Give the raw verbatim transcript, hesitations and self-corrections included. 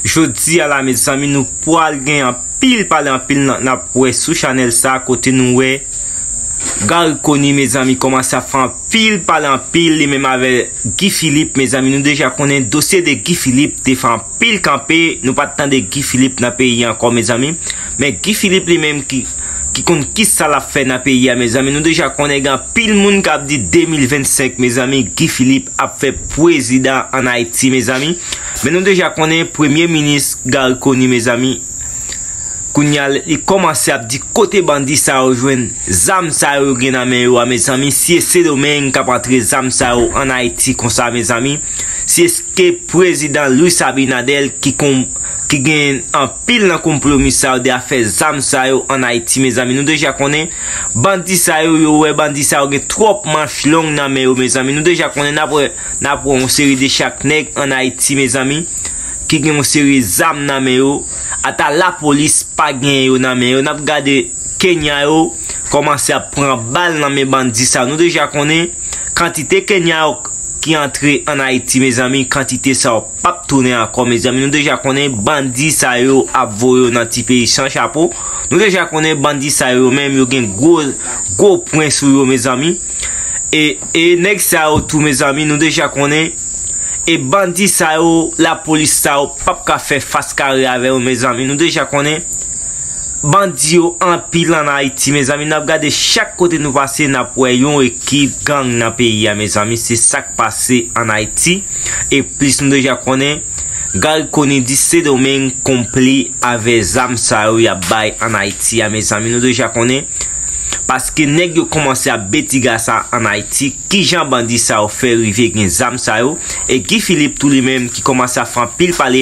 Jodi a la, mezanmi, nou pral gen anpil pale, anpil n ap wè sou chanèl sa, kote nou wè Garry Conille, mezanmi, kòmanse ap fè anpil pale, anpil, li menm avè Guy Philippe, mezanmi. Nou deja konnen dosye de Guy Philippe te fè anpil kanpe, nou pa t tande Guy Philippe nan peyi ankò, mezanmi. Men Guy Philippe li menm ki, ki konn kisa l ap fè nan peyi a, mezanmi. Nou deja konnen gen anpil moun k ap di de mil vennsenk, mezanmi, Guy Philippe ap fè prezidan ann Ayiti, mezanmi. Men nou deja konnen premye minis Garry Conille, mezanmi, kounye a li kòmanse ap di kote bandi sa yo jwenn zam sa yo gen nan men yo a, mezanmi. Si e Sendomeng k ap antre zam sa yo ann Ayiti konsa, mezanmi. Si eske prezidan Luis Abinader ki kon, ki gen anpil nan konplomi sa yo de afè zam sa yo ann Ayiti, mezanmi. Nou deja konnen bandi sa yo, yo wè bandi sa yo gen twòp manch long nan men yo, mezanmi. Nou deja konnen n ap wè, n ap wè yon seri de chak nèg ann Ayiti, mezanmi, ki gen yon seri zam nan men yo. Ata lapolis pa gen yo nan men yo. N ap gade Kenya yo kòmanse ap pran bal nan men bandi sa yo. Nou deja konnen kantite Kenya yo ki antre ann Ayiti, mezanmi, kantite sa yo p ap tounen ankò, mezanmi. Nou deja konnen bandi sa yo ap voye yo nan ti peyi san chapo. Nou deja konnen bandi sa yo menm, yo gen gwo, gwo pwen sou yo, mezanmi. E, e nèg sa yo tou, mezanmi, nou deja konnen. E bandi sa yo, lapolis sa yo p ap ka fè fas kare avè yo, mezanmi. Nou deja konnen bandi yo anpil ann Ayiti, mezanmi. N ap gade chak kote nou pase, n ap wè yon ekip gang nan peyi a, mezanmi. Se sa k pase ann Ayiti. E plis nou deja konnen, Garry Conille di Sendomeng konpli avè zam sa yo y ap bay ann Ayiti a, mezanmi. Nou deja konnen, paske nèg yo kòmanse ap betiga sa ann Ayiti. Kijan bandi sa yo fè rive gen zam sa yo? E Guy Philippe tou li menm ki kòmanse ap fè anpil pale,